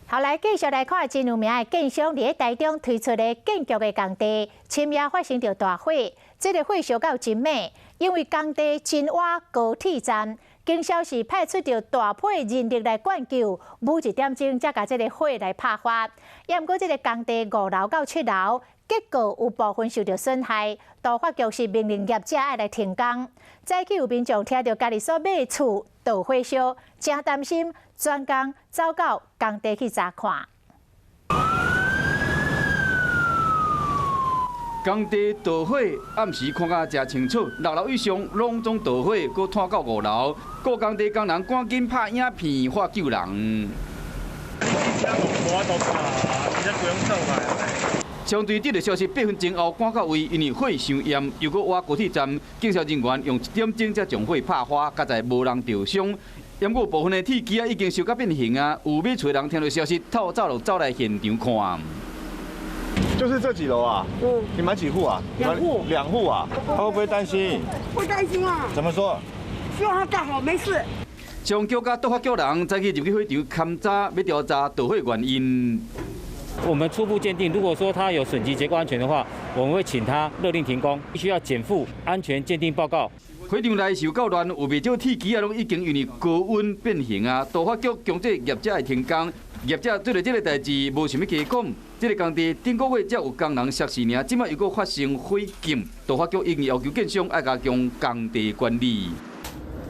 好，來繼續來看真有名的建商佇咧台中推出的建築的工地，深夜發生著大火，這個火燒到真猛，因為工地真倚高鐵站，警消是派出著大批人力來灌救，母一點鐘才共這个火來拍發。也毋過這个工地五樓到七樓，結構有部分受著損害，都發局是命令業者愛來停工。早起有民眾聽著家己所買厝著火燒，誠擔心，專工走到工地去查看。工地著火，暗時看甲誠清楚，六樓以上攏總著火，閣拖到五樓。顧工地工人趕緊拍影片喊救人。相對得著消息8分鐘後趕到位，因為火傷炎，又閣倚高鐵站，警消人員用一點鐘才將火拍發，佳哉無人著傷。毋過部分的鐵枝仔已經燒甲變形啊！有買厝的人聽著消息，透早就走來現場看。就是這幾樓啊？嗯。你買幾戶啊？兩戶。兩戶啊？他會不會擔心？會擔心啊。怎麼說？希望他蓋好，沒事。上局佮都發局人早起入去火場勘查，欲調查著火原因。我們初步鑑定，如果說他有損及結構安全的話，我們會請他勒令停工，必須要檢附安全鑑定報告。火場內燒夠亂，有袂少鐵枝仔攏已經因為高溫變形啊！都發局強制業者愛停工，業者對著這个代誌無想欲加講。這个工地頂個月才有工人摔死爾，這擺又閣發生火警，都發局已經要求建商愛加強工地管理。